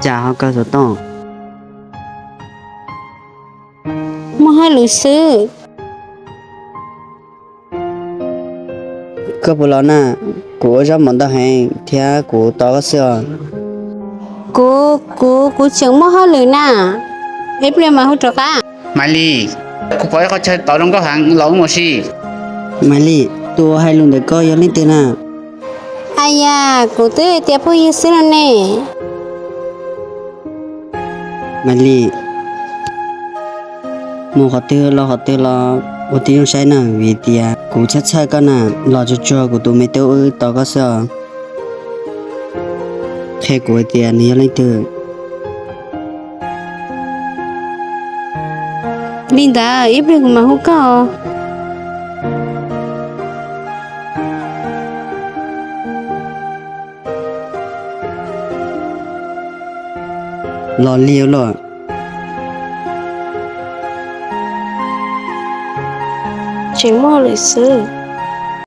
Cas ho kawg xov tooj? Muaj hauj lwm xwb. Koj puas los na? Kuv ua zaub mov ntau heev thiab kuv tos koj xwb os. Kuv, kuv, kuv tseem muaj hauj lwm na. Ib pliag mam hu rov qab. Maiv Lis, kuv pom ib qhov chaw tod zoo nkauj heev, los wb mus ua si. Maiv Lis, tus uas hais lus ntawm koj yog leej twg na? Aya, kuv twb tias phooj ywg xwb no ne. Maiv Lis, mus qhov twg los qhov twg los ua tib zoo saib na, vim tias kuv txhawj txhawj koj na, los tsuag tsuag kuv tus me tub wb tos koj xwb os. Qhia kuv hais tias nws yog leej twg. Li ntawd ib pliag kuv mam hu koj. Los li luaj. Tseem muaj lwm xwb.